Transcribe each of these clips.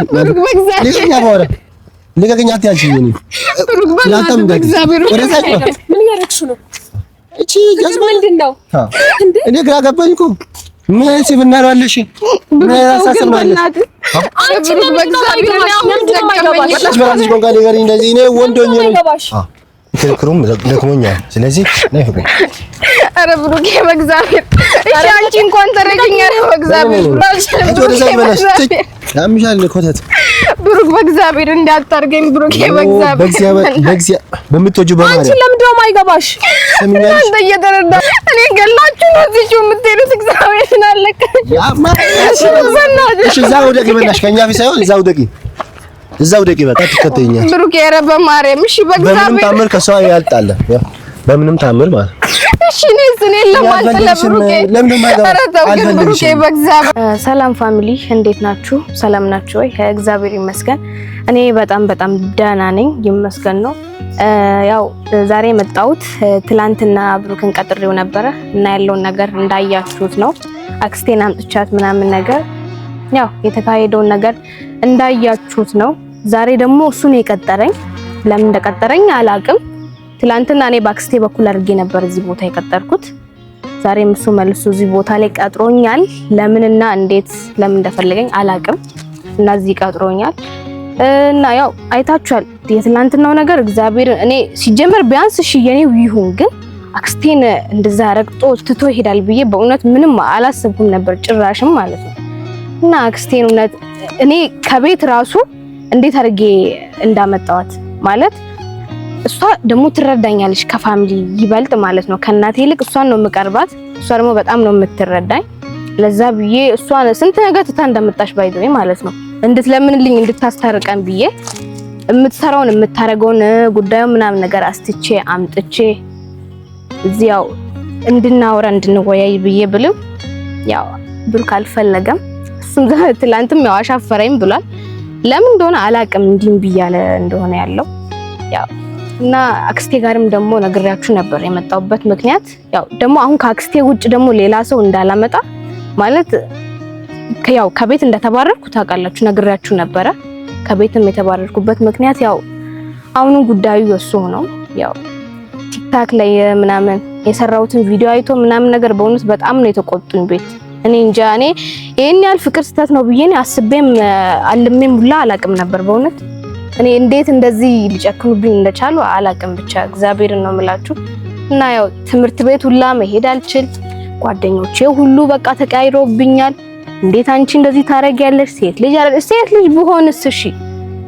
ልቀቀኝ፣ አባወራ ልቀቀኝ፣ አትያዥኝ። እኔ ምን እያደረግሽ ነው? እቺ ጀዝባ ምንድን ነው? እኔ ግራ ገባኝ እኮ። ምን ስብና ነው አለሽ? ምን አሳሰብ ነው አለሽ? አንቺ ለምን በራስሽ ቋንቋ ንገሪኝ። እንደዚህ እኔ ወንድ ሆኜ ነው ክርክሩም ደክሞኛል። ስለዚህ ነይ ፍቅሬ። ኧረ ብሩኬ በእግዚአብሔር እሺ፣ አንቺ እንኳን ተረጅኝ። ኧረ በእግዚአብሔር ያምሻል ኮተት ብሩክ በእግዚአብሔር እንዳታርገኝ። ብሩኬ በእግዚአብሔር በምትወጂው በማርያም አንቺ ለምንድን ነው የማይገባሽ? እናንተ እየተረዳ እኔ ገላችሁ ነው እዚህ የምትሄዱት። እግዚአብሔርን አለቀ። እሺ እዛው ውደቂ፣ በእናትሽ ከእኛ ፊት ሳይሆን እዛው ውደቂ፣ እዛው ውደቂ። በቃ ትከተይኛለሽ ብሩኬ። ኧረ በማርያም እሺ፣ በእግዚአብሔር በምንም ታምር ከሷ ያልጣለ በምንም ታምር ማለት እሺ። እኔስ እኔን ለማልጥለ ብሩኬ፣ ኧረ ተው ግን ብሩኬ በእግዚአብሔር። ሰላም family፣ እንዴት ናችሁ? ሰላም ናችሁ ወይ? እግዚአብሔር ይመስገን እኔ በጣም በጣም ደህና ነኝ፣ ይመስገን ነው። ያው ዛሬ የመጣሁት ትላንትና ብሩክን ቀጥሬው ነበረ እና ያለውን ነገር እንዳያችሁት ነው። አክስቴን አምጥቻት ምናምን ነገር ያው የተካሄደውን ነገር እንዳያችሁት ነው። ዛሬ ደግሞ እሱን የቀጠረኝ ለምን እንደቀጠረኝ አላቅም። ትላንትና እኔ በአክስቴ በኩል አድርጌ ነበር እዚህ ቦታ የቀጠርኩት። ዛሬም እሱ መልሶ እዚህ ቦታ ላይ ቀጥሮኛል። ለምንና እንዴት ለምን እንደፈለገኝ አላቅም እና እዚህ ቀጥሮኛል እና ያው አይታችኋል የትላንትናው ነገር። እግዚአብሔር እኔ ሲጀመር ቢያንስ እሺ የኔው ይሁን፣ ግን አክስቴን እንደዛ ረግጦ ትቶ ይሄዳል ብዬ በእውነት ምንም አላሰብኩም ነበር ጭራሽም ማለት ነው። እና አክስቴን እውነት እኔ ከቤት ራሱ እንዴት አድርጌ እንዳመጣዋት ማለት እሷ ደግሞ ትረዳኛለች ከ family ይበልጥ ማለት ነው። ከእናቴ ይልቅ እሷን ነው የምቀርባት። እሷ ደግሞ በጣም ነው የምትረዳኝ። ለዛ ብዬ እሷን ስንት ነገር ትታ እንደመጣች by the way ማለት ነው እንድትለምንልኝ እንድታስታርቀን ብዬ የምትሰራውን የምታረገውን ጉዳዩ ምናምን ነገር አስትቼ አምጥቼ እዚያው እንድናወራ እንድንወያይ ብዬ ብልም ያው ብሩክ አልፈለገም። እሱም ትላንትም ያው አሻፈረኝ ብሏል። ለምን እንደሆነ አላቅም፣ እንዲህም ብያለ እንደሆነ ያለው ያው እና አክስቴ ጋርም ደግሞ ነግሬያችሁ ነበር የመጣሁበት ምክንያት። ያው ደግሞ አሁን ከአክስቴ ውጭ ደግሞ ሌላ ሰው እንዳላመጣ ማለት ያው ከቤት እንደተባረርኩ ታውቃላችሁ፣ ነግሬያችሁ ነበረ። ከቤትም የተባረርኩበት ምክንያት ያው አሁኑ ጉዳዩ የሱ ነው። ያው ቲክታክ ላይ ምናምን የሰራሁትን ቪዲዮ አይቶ ምናምን ነገር በእውነት በጣም ነው የተቆጡኝ ቤት። እኔ እንጃ እኔ ይሄን ያህል ፍቅር ስህተት ነው ብዬ አስቤም አልሜም ሁላ አላቅም ነበር በእውነት። እኔ እንዴት እንደዚህ ሊጨክኑብኝ እንደቻሉ አላቅም። ብቻ እግዚአብሔርን ነው የምላችሁ። እና ያው ትምህርት ቤት ሁላ መሄድ አልችል፣ ጓደኞቼ ሁሉ በቃ ተቀያይሮብኛል። እንዴት አንቺ እንደዚህ ታረጊያለሽ? ሴት ልጅ አይደል? ሴት ልጅ ብሆንስ? እሺ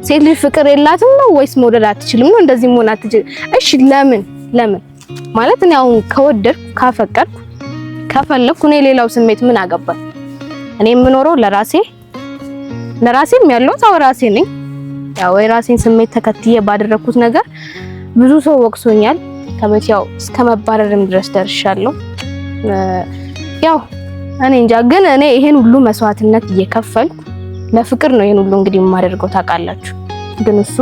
ሴት ልጅ ፍቅር የላትም ነው ወይስ መውደድ አትችልም ነው? እንደዚህ መሆን አትችልም። እሺ ለምን ለምን ማለት እኔ አሁን ከወደድኩ ካፈቀርኩ ከፈለኩ እኔ ሌላው ስሜት ምን አገባኝ? እኔ የምኖረው ለራሴ ለራሴም ያለሁት አዎ ራሴ ነኝ። ያው የራሴን ስሜት ተከትዬ ባደረኩት ነገር ብዙ ሰው ወቅሶኛል። ከቤት ያው እስከ መባረርም ድረስ ደርሻለሁ። ያው እኔ እንጃ ግን እኔ ይሄን ሁሉ መስዋዕትነት እየከፈልኩ ለፍቅር ነው ይሄን ሁሉ እንግዲህ የማደርገው ታውቃላችሁ። ግን እሱ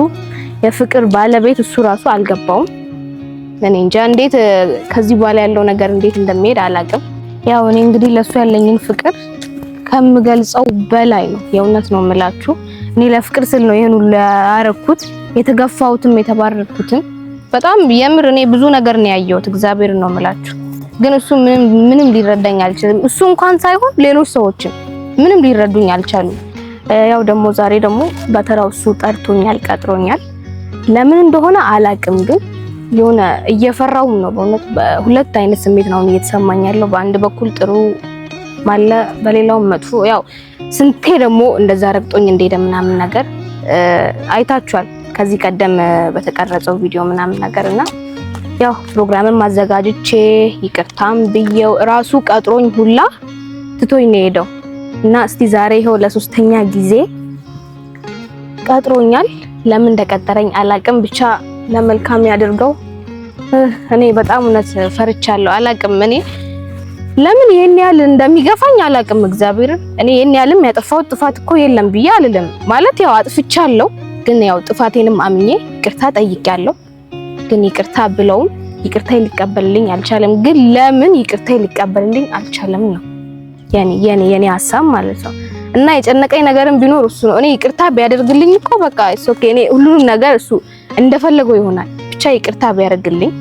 የፍቅር ባለቤት እሱ ራሱ አልገባውም። እኔ እንጃ እንዴት ከዚህ በኋላ ያለው ነገር እንዴት እንደሚሄድ አላቅም። ያው እኔ እንግዲህ ለሱ ያለኝን ፍቅር ከምገልጸው በላይ ነው። የእውነት ነው የምላችሁ። እኔ ለፍቅር ስል ነው ይሄን ሁሉ ያረኩት፣ የተገፋሁትም የተባረርኩትም። በጣም የምር እኔ ብዙ ነገር ነው ያየሁት። እግዚአብሔር ነው የምላችሁ። ግን እሱ ምንም ምንም ሊረዳኝ አልችልም። እሱ እንኳን ሳይሆን ሌሎች ሰዎችም ምንም ሊረዱኝ አልቻሉም። ያው ደግሞ ዛሬ ደግሞ በተራው እሱ ጠርቶኛል፣ ቀጥሮኛል። ለምን እንደሆነ አላቅም ግን የሆነ እየፈራውም ነው በእውነት። በሁለት አይነት ስሜት ነው እየተሰማኝ ያለው። በአንድ በኩል ጥሩ ማለ፣ በሌላውም መጥፎ። ያው ስንቴ ደግሞ እንደዛ ረግጦኝ እንደሄደ ምናምን ነገር አይታችኋል ከዚህ ቀደም በተቀረጸው ቪዲዮ ምናምን ነገር እና ያው ፕሮግራምን ማዘጋጅቼ ይቅርታም ብዬው ራሱ ቀጥሮኝ ሁላ ትቶኝ ነው የሄደው እና እስቲ ዛሬ ይኸው ለሶስተኛ ጊዜ ቀጥሮኛል። ለምን እንደቀጠረኝ አላቅም፣ ብቻ ለመልካም ያድርገው። እኔ በጣም እውነት ፈርቻለሁ። አላቅም እኔ ለምን ይሄን ያህል እንደሚገፋኝ አላቅም። እግዚአብሔርን እኔ ይሄን ያህልም ያጠፋሁት ጥፋት እኮ የለም ብዬ አልልም። ማለት ያው አጥፍቻለሁ፣ ግን ያው ጥፋቴንም አምኜ ይቅርታ ጠይቄያለሁ። ግን ይቅርታ ብለውም ይቅርታ ሊቀበልልኝ አልቻለም። ግን ለምን ይቅርታ ሊቀበልልኝ አልቻለም ነው የኔ የኔ የኔ ሀሳብ ማለት ነው። እና የጨነቀኝ ነገርም ቢኖር እሱ ነው። እኔ ይቅርታ ቢያደርግልኝ እኮ በቃ it's okay። እኔ ሁሉንም ነገር እሱ እንደፈለገው ይሆናል። ብቻ ይቅርታ ቢያደርግልኝ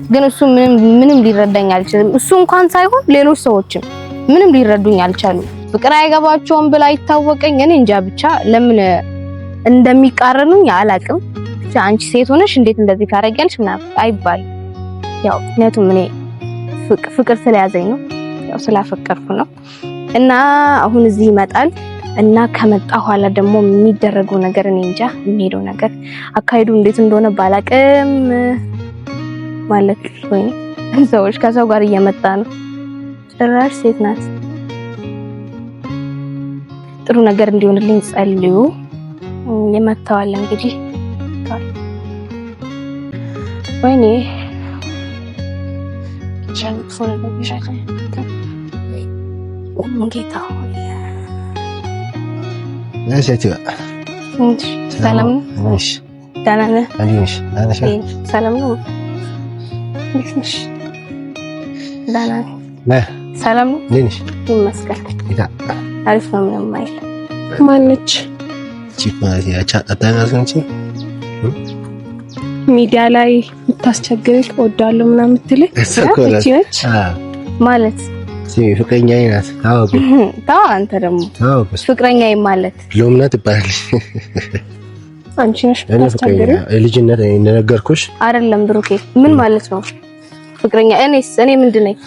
ግን እሱ ምንም ምንም ሊረዳኝ አልችልም። እሱ እንኳን ሳይሆን ሌሎች ሰዎችም ምንም ሊረዱኝ አልቻሉም። ፍቅር አይገባቸውም ብላ ይታወቀኝ እኔ እንጃ ብቻ ለምን እንደሚቃረኑኝ አላቅም። ብቻ አንቺ ሴት ሆነሽ እንዴት እንደዚህ ታደርጊያለሽ ምናምን አይባልም። ያው ምክንያቱም እኔ ፍቅር ስለያዘኝ ነው፣ ያው ስላፈቀርኩ ነው። እና አሁን እዚህ ይመጣል እና ከመጣ ኋላ ደግሞ የሚደረገው ነገር እኔ እንጃ፣ የሚሄደው ነገር አካሄዱ እንዴት እንደሆነ ባላቅም ማለት ወይ ሰዎች ከሰው ጋር እየመጣ ነው። ጭራሽ ሴት ናት። ጥሩ ነገር እንዲሆንልኝ ጸልዩ። የመተዋል እንግዲህ ወይኔ ጌታ ሰላም ነው? ደህና ነህ? ሰላም ነው? እንዴት ነሽ? ደህና ነኝ። ሰላም ነው? ይመስገን። አሪፍ ነው። ምንም አይል። ማነች? ሚዲያ ላይ የምታስቸግርህ እወዳለሁ ምናምን የምትልህ እቺ ነች ማለት ፍቅረኛዬ ናት። ታወቁ ታው አንተ ደግሞ ፍቅረኛዬ ማለት ሎምና ትባላለች። አንቺ ነሽ የምታስቸግሪው። ልጅነት እንደነገርኩሽ አይደለም ብሩኬ፣ ምን ማለት ነው ፍቅረኛ? እኔስ እኔ ምንድን ነኝ?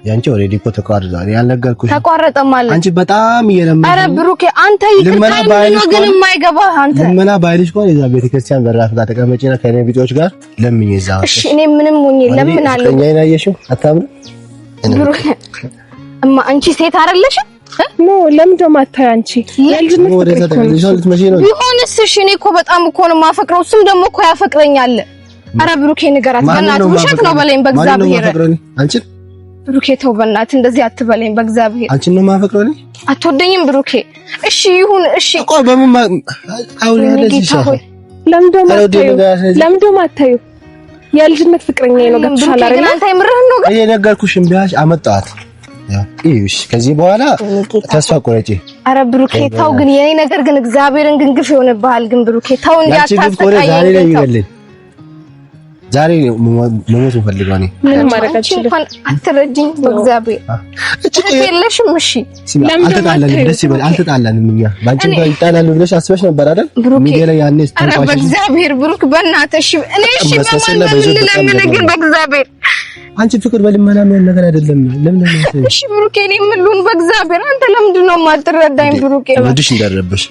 ያንቺ already እኮ ተቋርጧል። ያልነገርኩሽ ተቋረጠ ማለት አንቺ በጣም እየለመንሽ። ኧረ ብሩኬ አንተ ይቅርታ ነው ግን የማይገባህ አንተ ልመና ባይልሽ እኮ የዛ ቤተክርስቲያን በራፍ ጋር ተቀመጪና ከእኔ ቢጤዎች ጋር ለምኝ እዛ። እሺ እኔ ምንም ሆኜ ለምናለሁ። ፍቅረኛዬን አየሽው? አታምርም? ብሩኬ እማ አንቺ ሴት አይደለሽም? No ለምን ደሞ አታዩ? አንቺ የልጅነት ፍቅር ቢሆንስ? እሺ እኔ እኮ በጣም እኮ ነው የማፈቅረው፣ እሱም ደግሞ እኮ ያፈቅረኛል። ኧረ ብሩኬ ንገራት በእናትህ፣ ውሸት ነው በለኝ በእግዚአብሔር። አንቺን ብሩኬ ተው በእናትህ እንደዚህ አትበለኝ በእግዚአብሔር። አንቺን ነው የማፈቅረው እኔ። አትወደኝም ብሩኬ? እሺ ይሁን እሺ። ቆይ በምን አሁን ያለዚህ ለምን ደሞ አታዩ? ለምን ደሞ አታዩ? የልጅነት ፍቅረኛ ነው። ገብቶሻል አይደል? ግን አንተ የምርህን ነው? ግን የነገርኩሽ እምቢ አልሽ፣ አመጣኋት። እሺ ከዚህ በኋላ ተስፋ ቆረጪ። አረ ብሩኬ ተው ግን የኔ ነገር ግን እግዚአብሔርን ግን ግፍ ይሆንብሃል። ግን ብሩኬ ተው እንዴ አታሰቃየኝ። ዛሬ ላይ ይበልኝ። ዛሬ መሞት ፈልገው እኔ ምንም ማድረግ አልችልም። እንኳን አትረጂኝ በእግዚአብሔር እቺ የለሽም። እሺ አልተጣላንም፣ ደስ ይበል። አልተጣላንም። እኛ ባንቺ እንኳን ይጣላሉ ብለሽ አስበሽ ነበር አይደል? ሚዲያ ላይ ያኔ ተንቋሽ። በእግዚአብሔር ብሩክ በእናትህ እሺ። እኔ እሺ በማን ለምን ግን በእግዚአብሔር አንቺ ፍቅር በልመና የሚሆን ነገር አይደለም። ለምን ነው እሺ ብሩኬ፣ እኔ ምን ልሁን በእግዚአብሔር? አንተ ለምንድን ነው የማትረዳኝ ብሩኬ? ወድሽ እንዳደረብሽ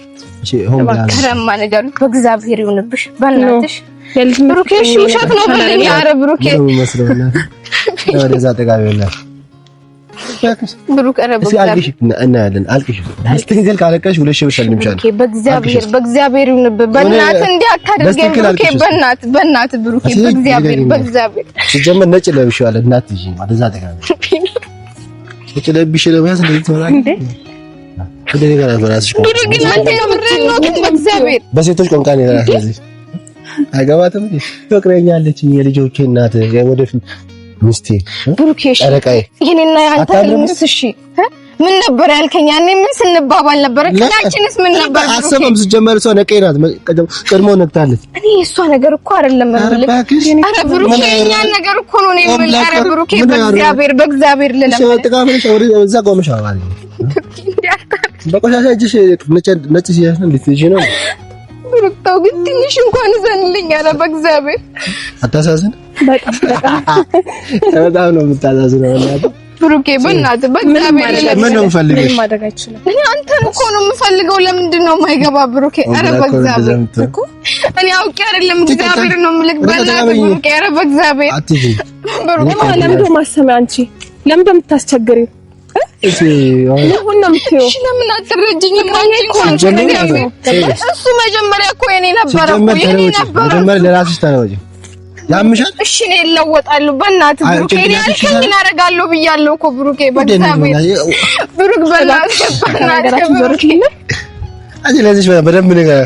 እሺ፣ ሆን ብላ ከረማ ነገር በእግዚአብሔር ይሁንብሽ በእናትሽ ብሩኬ። እሺ ውሸት ነው በለኝ። ኧረ ብሩኬ ወደዛ ጠጋ ይሆናል ብሩክ። ኧረ በእግዚአብሔር እናያለን። አልቅሽ በስትክክል ካለቀሽ 2000 ብር ሸልምሻለሁ። በእግዚአብሔር በእግዚአብሔር ይሁንብህ በእናትህ እንዲህ አታድርገኝ ብሩኬ። በእናትህ በእናትህ ብሩኬ በእግዚአብሔር በእግዚአብሔር ሲጀመር ነጭ ለብሼዋለሁ። እናትህ ወደዛ ጠጋ ነጭ ለብሼ ለመያዝ እንደዚህ ትሆናለህ። በሴቶች ቋንቋ ነው የራስህ አይገባትም። ፍቅረኛ አለችኝ የልጆቼ እናት የወደፊት ሚስቴ ብሩኬ። ጨረቃዬ ይሄንና ያንተ ህልምስ? እሺ ምን ነበር ያልከኝ? ያኔ ምን ስንባባል ነበር? እቅዳችንስ ምን ነበር? አሰበም ስጀመር እሷ ነቄ ናት። ቀድሞ ነቅታለች። እኔ የእሷ ነገር እኮ አይደለም የምልህ። ኧረ ብሩኬ የእኛን ነገር እኮ ነው እኔ የምልህ። ኧረ ብሩኬ በእግዚአብሔር በእግዚአብሔር ልለምንህ። እዛ ቆመሽ በቆሻሻ እጅሽ ነጭ ሲያሽ ነው ልትይዢ ነው ብሩክ ተው ግን ትንሽ እንኳን እዘንልኝ። ኧረ በእግዚአብሔር አታሳዝን። በጣም በጣም ነው የምታሳዝነው። ብሩኬ በእናትህ በእግዚአብሔር ምን ነው የምፈልገው? እኔ አንተን እኮ ነው የምፈልገው። ለምንድን ነው የማይገባ ብሩኬ? ኧረ በእግዚአብሔር እኮ እኔ አውቄ አይደለም እግዚአብሔር ነው የምልህ። በእናትህ ብሩኬ፣ ኧረ በእግዚአብሔር ብሩኬ፣ ለምንድን ነው የማሰሚው? አንቺ ለምንድን ነው የምታስቸግሪው? እሺ ለምን አትረጂኝም? እሱ መጀመሪያ እኮ የኔ ነበረ እኮ የኔ ነበረ። መጀመሪያ ለራስሽ ተለወጪ። ያምሻል። እሺ እኔ እለወጣለሁ። በእናትህ ብሩኬ፣ እኔ ያልከኝን አደርጋለሁ ብያለሁ እኮ ብሩኬ። በእግዚአብሔር ብሩክ፣ በእናትህ በእናትህ ብሩኬ፣ አንቺ ለዚህ በደንብ ነገር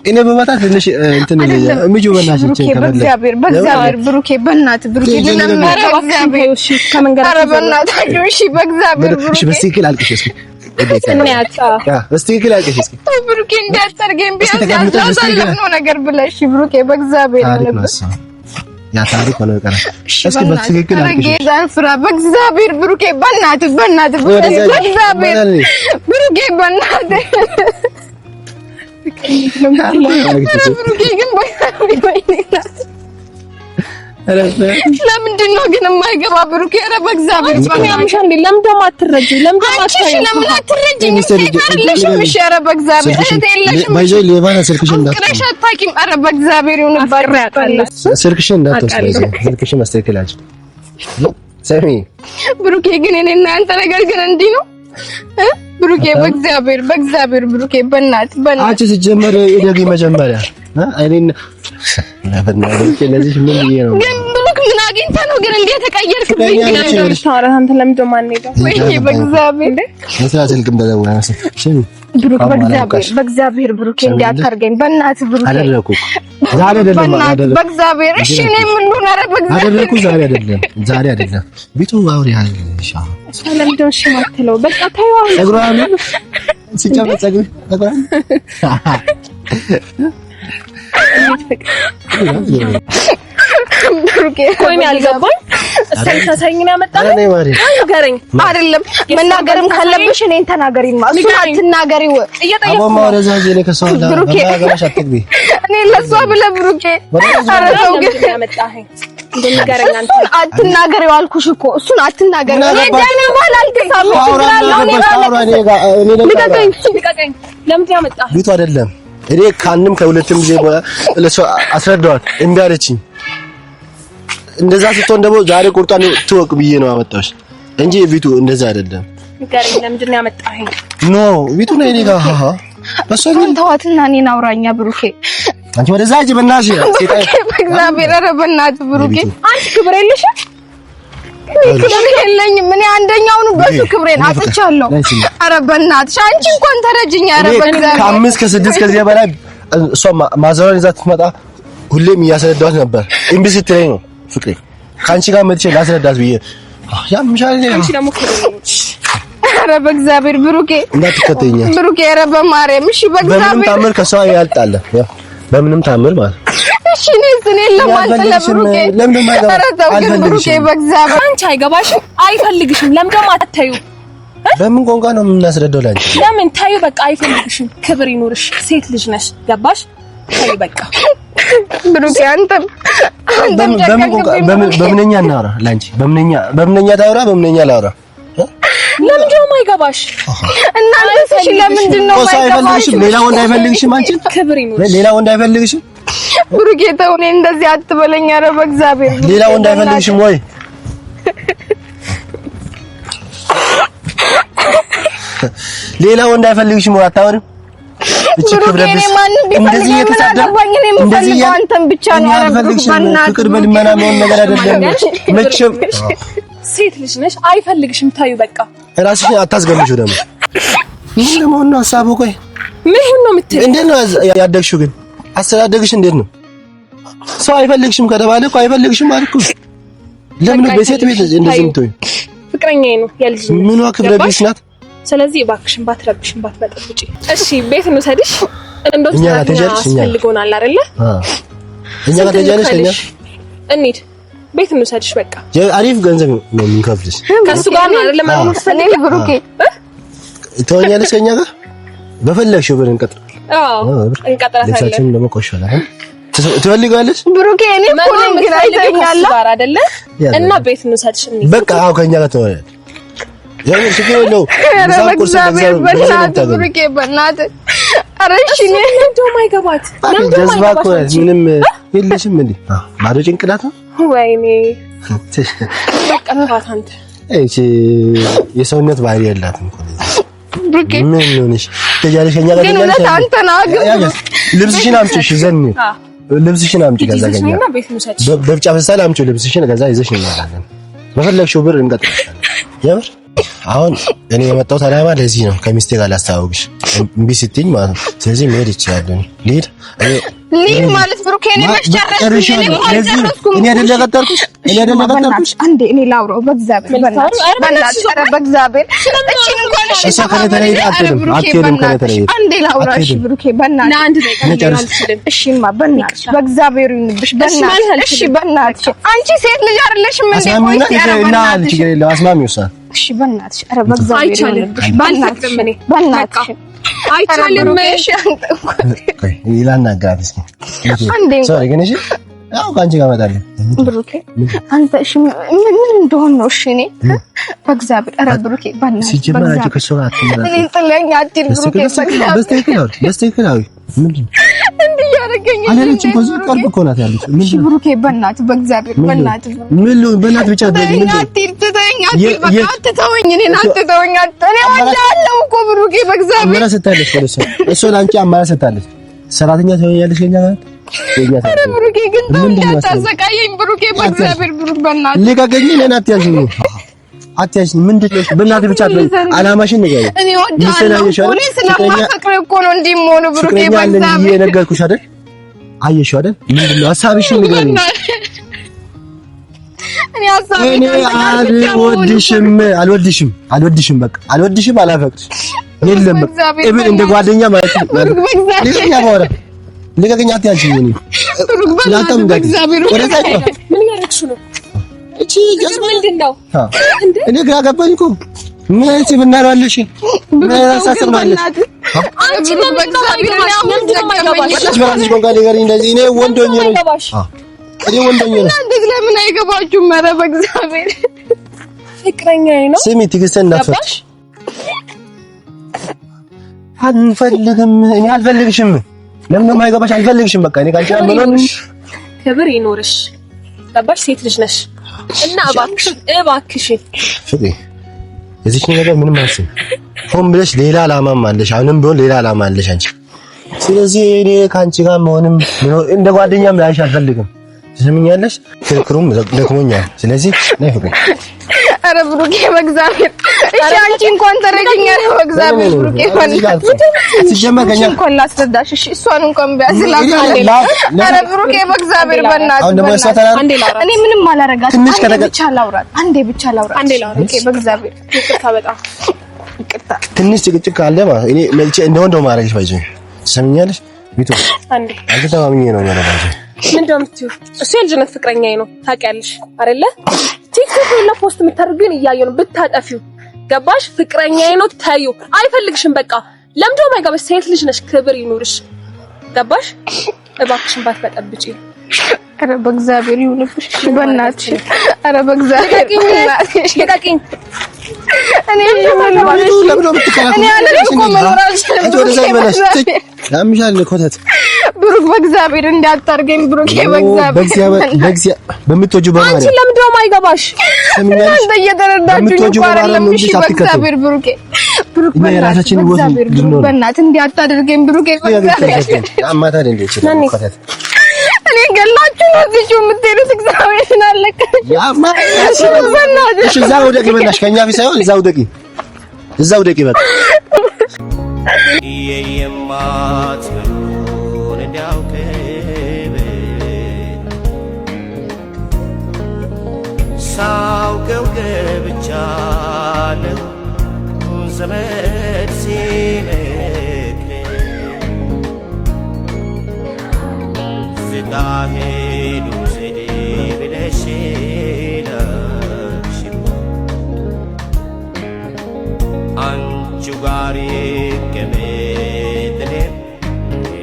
እኔ በመታት ትንሽ እንትን ይለኛል። እምጁ በእናትሽ ብሩኬ፣ በእግዚአብሔር በእግዚአብሔር ብሩኬ፣ በእናትህ ብሩኬ፣ ለምን በእግዚአብሔር እሺ፣ ከመንገድ ኧረ በእናትህ እሺ፣ በእግዚአብሔር ብሩኬ፣ እሺ፣ በስትክክል አልቅሽ እስኪ በስትክክል አልቅሽ እስኪ ብሩኬ እንዳታርገኝ ቢያንስ ያሳለፍነው ነገር ብለሽ ብሩኬ በእግዚአብሔር ያ ታሪክ ሆኖ ይቀራል። እስኪ በትክክል አልቅሽ። ጌታን ፍራ በእግዚአብሔር ብሩኬ፣ በእናትህ በእናትህ በእግዚአብሔር ብሩኬ፣ በእናትህ ብሩኬ ግን ለምንድን ነው ግን የማይገባ ብሩኬ? ኧረ በእግዚአብሔር ለምን ደግሞ አትረጂኝ? ለምን ደግሞ አትረጂኝ? እሺ፣ ኧረ በእግዚአብሔር እህት የለሽም። አፍቅረሽ አታውቂም። ኧረ በእግዚአብሔር ይሁንባችሁ። ስልክሽን እንዳትወስጂ፣ ስልክሽን ማስተካከል አልችልም። ስሚ ብሩኬ፣ ግን እኔና አንተ ነገር ግን እንዲህ ነው ብሩኬ። በእግዚአብሔር በእግዚአብሔር ብሩኬ፣ በእናትህ በእናትህ አንቺ ሲጀመር እደጊ መጀመሪያ እኔን ለዚህ ምን ብዬ ነው ግን ብሩክ ምን አግኝተህ ነው ግን እንዴት ተቀየርክብኝ? አንተ ለምን ደሞ አንሄደው? ወይኔ በእግዚአብሔር ብሩክ በእግዚአብሔር በእግዚአብሔር ብሩኬ እንዲያታርገኝ በእናትህ ብሩኬ። አደረኩ ዛሬ አይደለም አደረኩ በእግዚአብሔር። እሺ እኔ ምን ልሁን? ኧረ በእግዚአብሔር አደረኩ ዛሬ አይደለም ዛሬ አይደለም። ቢቱ አውሪ አልሻ ለምንድን ነው እሺ የማትለው? በቃ ተይው አሁን ፀጉሯን ሲጨምር ፀጉር ፀጉሯን ቆይ እኔ አልገባኝ። እሰይ ነው ያመጣኸው? ንገረኝ። አይደለም መናገርም ካለብሽ እኔን ተናገሪማ፣ እሱን አትናገሪው። ብሩኬ እኔ ለእሷ ብለህ ብሩኬ፣ ኧረ ተው ግን አትናገሪው አልኩሽ እኮ እሱን አትናገሪው። እኔ ደህና ባል አልገዛም። ልቀቀኝ፣ ልቀቀኝ። ለምንድን ያመጣኸው? ቤቱ አይደለም እኔ ከአንድም ከሁለትም ጊዜ ለሷ አስረዳዋት፣ እምቢ አለችኝ። እንደዛ ስትሆን ደግሞ ዛሬ ቁርጧን ትወቅ ብዬ ነው ያመጣሁሽ እንጂ ቪቱ እንደዛ አይደለም። ንገረኝ፣ ለምንድን ነው ያመጣኸኝ? No ቪቱ ነው እኔ ጋር ሃሃ በሷ ግን ተዋትና እኔን አውራኛ ብሩኬ። አንቺ ወደዛ ሂጂ በእናትሽ። በእግዚአብሔር ኧረ በእናትህ ብሩኬ፣ አንቺ ክብር የለሽም። ክብር የለኝም እኔ አንደኛውን በሱ ክብሬን አጥቻለሁ። ኧረ በእናትሽ አንቺ እንኳን ተረጅኝ። ኧረ በእግዚአብሔር ከአምስት ከስድስት ከዚያ በላይ እሷ ማዘሯን ይዛ ትመጣ ሁሌም እያስረዳኋት ነበር። እምቢ ስትለኝ ነው ፍቅሬ ከአንቺ ጋር መጥቼ ላስረዳት ብዬ ያምሻል። አንቺ ደግሞ ኧረ በእግዚአብሔር ብሩኬ እንዳትከተይኝ ብሩኬ፣ ኧረ በማርያም እሺ፣ በእግዚአብሔር በምንም ታምር ከሷ ያልጣለ በምንም ታምር ማለት እሺ። እኔስ እኔን ለማንጠለ ብሩኬ፣ ኧረ ተው ግን ብሩኬ፣ በእግዚአብሔር አንቺ አይገባሽም፣ አይፈልግሽም። ለምን ደግሞ አታዩ? በምን ቋንቋ ነው የምናስረዳው ላንቺ? ለምን ታዩ? በቃ አይፈልግሽም። ክብር ይኑርሽ፣ ሴት ልጅ ነሽ። ገባሽ? ታዩ በቃ ብሩኬ፣ አንተም አንተም በምንኛ እናውራ? ላንቺ በምንኛ በምንኛ ታውራ በምንኛ ላውራ? ለምንድን ነው የማይገባሽ? እናንተስ እሺ፣ ለምንድን ነው የማይገባሽ? ሌላ ወንድ አይፈልግሽም? አንቺ ክብር ይኑርሽ። ሌላ ወንድ አይፈልግሽም? ብሩኬ ተው፣ እኔን እንደዚህ አትበለኝ። ኧረ በእግዚአብሔር ሌላ ወንድ አይፈልግሽም ወይ? ሌላ ወንድ አይፈልግሽም ወይ? አታወሪም? እቺ ክብረ ቢስ እንደዚህ እየተሳደብክ እንደዚህ አንተን ብቻ ነው። ኧረ ብሩክ በእናትህ ፍቅር በልመና የሚሆን ነገር አይደለም። መቼም ሴት ልጅ ነሽ፣ አይፈልግሽም። ታዩ በቃ ራስሽን አታስገምጪው። ደግሞ ምን ለመሆን ነው ሀሳቡ? ቆይ ምን ይሁን ነው የምትይው? እንዴት ነው ያደግሽው? ግን አስተዳደግሽ እንዴት ነው? ሰው አይፈልግሽም ከተባለ እኮ አይፈልግሽም አልኩ። ለምን በሴት ቤት እንደዚህ የምትሆኚው? ፍቅረኛዬ ነው የልጅ ምኗ ክብረ ቢስ ናት? ስለዚህ እባክሽን ባትረብሽን ባትበጠብጪ። እሺ ቤት እንውሰድሽ። እንደው እኛ ጋር ትሄጃለሽ? እኛ አስፈልጎናል አይደለ? እኛ ጋር ትሄጃለሽ? እኛ እንሂድ፣ ቤት እንውሰድሽ። በቃ አሪፍ ገንዘብ ነው የምንከፍልሽ። ከእሱ ጋር ነው አይደለ? መኖር እኔ ብሩኬ ትሆኛለሽ ከእኛ ጋር በፈለግሽው ብር እንቀጥራለን። አዎ እንቀጥራታለን። ልብሳችንን ደግሞ ቆሽሿል። ትፈልጊዋለሽ? ብሩኬ እኔ እኮ ነኝ ግን አይተኸኛል ጋር አይደለ? እና ቤት እንውሰድሽ። እንሂድ በቃ። አዎ ከእኛ ጋር ትሆኛለሽ። ያው ችግር የለውም። በእግዚአብሔር በእናትህ ብሩኬ በእናትህ ኧረ እሺ እኔ እንደው የማይገባት ጀዝባ እኮ ምንም የለሽም እንዴ? ባዶ ጭንቅላት ነው። ወይኔ በቃ ተዋት አንተ። እቺ የሰውነት ባህሪ የላትም እኮ ብሩኬ። ምን ሆነሽ ትሄጃለሽ? ከእኛ ጋር ግን እውነት አንተ ነህ ግን ልብስሽን አምጪ። እሺ ዘኒ ልብስሽን አምጪ። ከዛ ከእኛ በብጫ ፈሳል አምጪው ልብስሽን። ከዛ ይዘሽ እንመጣለን። በፈለግሽው ብር እንቀጥልሻለን። የምር አሁን እኔ የመጣሁት አላማ ለዚህ ነው፣ ከሚስቴ ጋር ላስተዋውቅሽ እምቢ ስትይኝ ማለት ነው። ስለዚህ መሄድ ይችላል። ልሂድ ልሂድ ማለት ብሩኬ፣ እኔ መች ጨረስኩኝ? እኔ አይደለ ቀጠርኩሽ? እኔ አይደለ ቀጠርኩሽ? አንዴ እኔ ላውራው። በእግዚአብሔር በእናትሽ፣ ኧረ በእግዚአብሔር እቺን እንኳን እሺ፣ እሷ ከእኔ ተለይታ አትሄድም፣ አትሄድም ከእኔ ተለይታ። አንዴ ላውራ። እሺ ብሩኬ፣ በእናትሽ እሺማ፣ በእናትሽ በእግዚአብሔር ይሁንብሽ፣ በእናትሽ እሺ፣ በእናትሽ አንቺ ሴት ልጅ አይደለሽም እንዴ? ቆይ ኧረ በእናትሽ ችግር የለውም አስማሚ ውሳኔ። እሺ በእናትሽ፣ ኧረ በእግዚአብሔር ይሁንብሽ፣ በእናትሽ በእናትሽ አይቻልም። ላናግራት እስኪ። sorry ግን እሺ፣ ያው ከአንቺ ጋር እመጣለሁ። ብሩኬ አንተ እሺ፣ ምን እንደሆነ ነው? እሺ እኔ በእግዚአብሔር ኧረ ብሩኬ በእናትህ ሲጀመር አንቺ ከእሱ ጋር አትመጣም። እኔን ጥለኸኝ አትሂድ ብሩኬ። በስትክክል አውሪ፣ በስትክክል አውሪ። ምንድን ነው እንዲህ እያደረገኝ? አላለችም እኮ እዚሁ ቅርብ እኮ ናት ያለችው። እሺ ብሩኬ በእናትህ በእግዚአብሔር በእናትህ ምን ልሁን? በእናትህ ብቻ አትሂድ፣ ትተኸኝ አትሂድ፣ በቃ አትተወኝ፣ እኔን አትተወኝ። እኔ እወድሃለሁ እኮ ብሩኬ በእግዚአብሔር። አማራጭ ሰጥታለች እኮ እሷ እሷ ለአንቺ አማራጭ ሰጥታለች። ሰራተኛ ትሆኛለሽ ከእኛ ጋር። ኧረ ብሩኬ ግን ተው እንዳታሰቃየኝ ብሩኬ በእግዚአብሔር ብሩክ በእናትህ ልቀቀኝ። እኔን አትያዥኝ፣ አትያዥኝ። ምንድን ነው በእናትህ ብቻ አትበይኝ። አላማሽን ንገሪኝ። እኔ እወድሃለሁ እኮ እኔ ስለማፈቅርህ እኮ ነው እንዲህ የምሆነው ብሩኬ በእግዚአብሔር። የነገርኩሽ አይደል? አየሽው አይደል? ምንድን ነው ሀሳብሽን ንገሪኝ። እኔ አልወድሽም፣ አልወድሽም፣ አልወድሽም፣ በቃ አልወድሽም፣ አላፈቅርሽም። የለም በቃ እብን እንደ ጓደኛ ማለት ነው። ልቀቀኝ፣ አባወራ ልቀቀኝ፣ አትያዥኝ። እኔ ላንተም ምን እያደረግሽ ነው? እቺ ምንድን ነው? እኔ ግራ ገባኝ እኮ ምን አይነት ስብዕና ነው ያለሽ? ምን አይነት አስተሳሰብ ነው ያለሽ? አንቺ በራስሽ ቋንቋ ንገሪኝ። እንደዚህ እኔ ወንድ ሆኜ ነው እኔ ወንድ ሆኜ ነው። እናንተ ለምን አይገባችሁም? ኧረ በእግዚአብሔር ፍቅረኛዬ ነው። ስሚ፣ ትዕግስትን እንዳትፈትሽ አንፈልግም። እኔ አልፈልግሽም። ለምን ነው የማይገባሽ? አልፈልግሽም። በቃ እኔ ካንቺ ጋር መኖር ክብር ይኖርሽ። ገባሽ? ሴት ልጅ ነሽ እና እባክሽ እባክሽ ፍቅሬ የዚች ነገር ምንም አስብ። ሆን ብለሽ ሌላ አላማም አለሽ። አሁንም ቢሆን ሌላ አላማ አለሽ አንቺ። ስለዚህ እኔ ከአንቺ ጋር መሆንም እንደ ጓደኛም ላይሽ አልፈልግም። ትሰሚኛለሽ? ክርክሩም ደክሞኛል። ስለዚህ ነይ ፍቅሬ። ኧረ ብሩኬ በእግዚአብሔር እሺ፣ አንቺ እንኳን ተረጂኝ። ኧረ በእግዚአብሔር ብሩኬ ሲጀመር ከእኛ እንኳን ላስረዳሽ። እሺ፣ እሷን እንኳን ቢያንስ ላስረዳሽ። ኧረ ብሩኬ በእግዚአብሔር በእናትህ እኔ ምንም አላረጋትም። አንዴ ብቻ ላውራት፣ አንዴ ብቻ ላውራት። ብሩኬ በእግዚአብሔር ይቅርታ፣ በጣም ይቅርታ። ትንሽ ጭቅጭቅ ካለ ማለት እኔ መልቼ እንደወንድ ነው ማድረግሽ። ባይዘ ትሰሚኛለሽ? ቢቶ አንዴ አንተ ተማምኜ ነው ማለት ምንድን ነው የምትይው? እሱ የልጅነት ፍቅረኛዬ ነው ታውቂያለሽ አይደለ? ቲክቶክ ላይ post የምታደርጊውን እያየሁ ነው። ብታጠፊው ገባሽ? ፍቅረኛዬ ነው ተይው። አይፈልግሽም። በቃ ለምንድን ነው የማይገባሽ? ሴት ልጅ ነሽ፣ ክብር ይኑርሽ። ገባሽ? እባክሽን ባትበጠብጪ። ኧረ በእግዚአብሔር ይሁንብሽ፣ በእናትሽ። ኧረ በእግዚአብሔር ልቀቂኝ። እኔ ያምሻል ኮተት ብሩክ በእግዚአብሔር እንዳታርገኝ ብሩክ፣ በእግዚአብሔር በምትወጂው በማርያም አንቺ ለምንድን ነው የማይገባሽ? እናንተ እየተረዳችሁኝ እኮ አይደለም። እሺ በእግዚአብሔር ብሩኬ፣ ብሩክ በእናትህ እንዳታደርገኝ ብሩኬ፣ በእግዚአብሔር እኔ ገላችሁ ነው እዚህ የምትሄዱት። እግዚአብሔርን አለቀ። እሺ እዛው ውደቂ፣ በእናትሽ ከእኛ ፊት ሳይሆን እዛው ውደቂ፣ እዛው ውደቂ በቃ። ሳውቀው ገብቻለሁ ዘመድ ሲመክር ዝታሄዱ ዘዴ ብለሽ ላክሽው አንቺው ጋር ይቀመጥ እኔም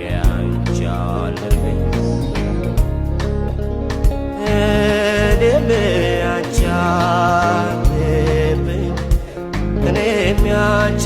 ያንቺ አለብኝ እኔም ያንቺ አለብኝ እኔም ያንቺ